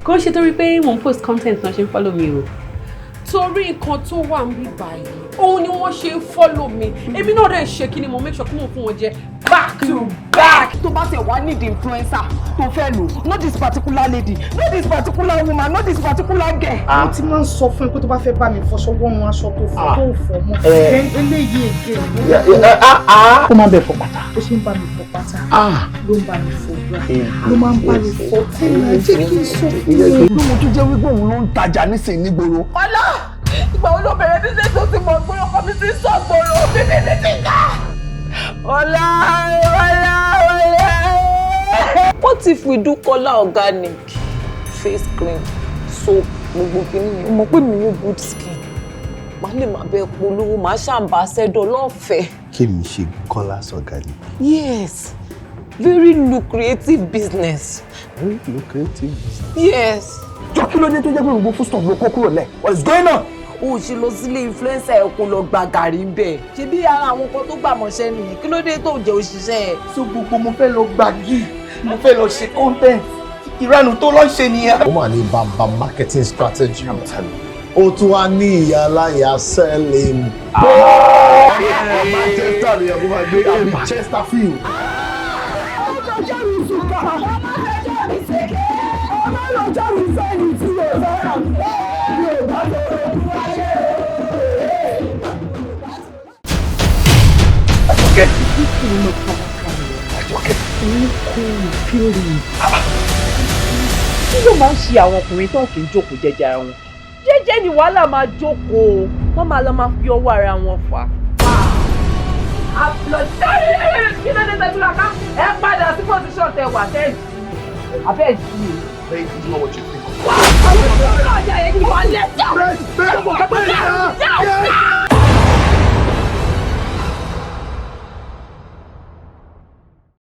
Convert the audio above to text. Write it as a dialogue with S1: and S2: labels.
S1: Kò ń ṣe torí pé mò ń post content náà ṣe ń follow mi o.
S2: Torí nǹkan tó wà ń bí báyìí, òun ni wọ́n ṣe ń follow mi. Èmi náà dẹ̀ ṣe kí ni, mo make sure kí mo fún wọn jẹ back to back.
S3: Tó bá tẹ̀ wá need influencer tó fẹ́ lò, not this particular lady, not this particular woman, not this particular girl.
S4: Mo ti máa ń sọ fún ẹ pé tó bá fẹ́ bá mi fọṣọ, wọ́n aṣọ tó fọ tó fọ mọ́. Then eléyìí again.
S5: Ó máa ń bẹ fọ pátá.
S4: Ó ṣe ń bá mi fọ pátá ló ń bá mi fọ bra, ló máa ń bá mi fọ tí mo jẹ́ kí n sọ fún ẹ.
S5: Bí mo tún jẹ́ wípé òun ló ń tajà nísìnyí nígboro.
S3: Ọlá, ìgbà wo ló bẹ̀rẹ̀ business tó ti mọ̀ pé ọkọ mi ti ń sọ̀gbọ̀rọ̀ bíbí mi ti ká? Ọlá, Ọlá, Ọlá.
S6: What if we do Kola Organic face cream, soap, gbogbo kìíní yẹn? O mọ̀ pé mi ní good skin. Màá lè máa bẹ polówó, màá ṣàǹbàṣẹ́dọ̀ lọ́fẹ̀ẹ́.
S7: Kí mi ṣe Kọ́lá Organic?
S6: Yes, very lucrative business.
S7: Very lucrative business.
S6: Yes.
S5: Jọ, kí ló dé tó jẹ́ pé gbogbo foodstuff ló kó kúrò lẹ̀? What is going on?
S6: O ṣe lọ sílé influencer ẹ, kó lọ gba gàrí ń bẹ̀. Ṣé bí ara àwọn kan tó gbà mọ́ṣẹ́ nìyí? Kí ló dé tó jẹ́ òṣìṣẹ́ ẹ̀?
S5: So gbogbo mo fẹ́ lọ gba gig, mo fẹ́ lọ ṣe content, ìranù tó lọ ń ṣe nìyẹn.
S7: Ó mà ní bàbá marketing strategy. Ó tún wá ní ìyá aláya selling. Manchester ni ẹ̀kọ́ máa gbé àbí Chesterfield.
S3: Ọjọ́ mi sùkà, ọjọ́ mi sèké, ọmọ ọjọ́ mi sẹ́yìn tí o fẹ́ràn mi ò bá tó ogun ayé.
S5: Àjọkẹ́.
S4: Àjọkẹ́. Kí ló máa ń ṣe àwọn ọkùnrin tó kì í jókòó jẹ́jẹ́ ara wọn? Jẹ́jẹ́ ni wàhálà máa jókòó, wọ́n máa lọ máa fi ọwọ́ ara wọn fà á.
S6: Kí ló dé tẹ́tí ká ẹ padà sí position tẹ wà tẹ́ abẹ́ ìsú.
S5: Babe, it's not what you think.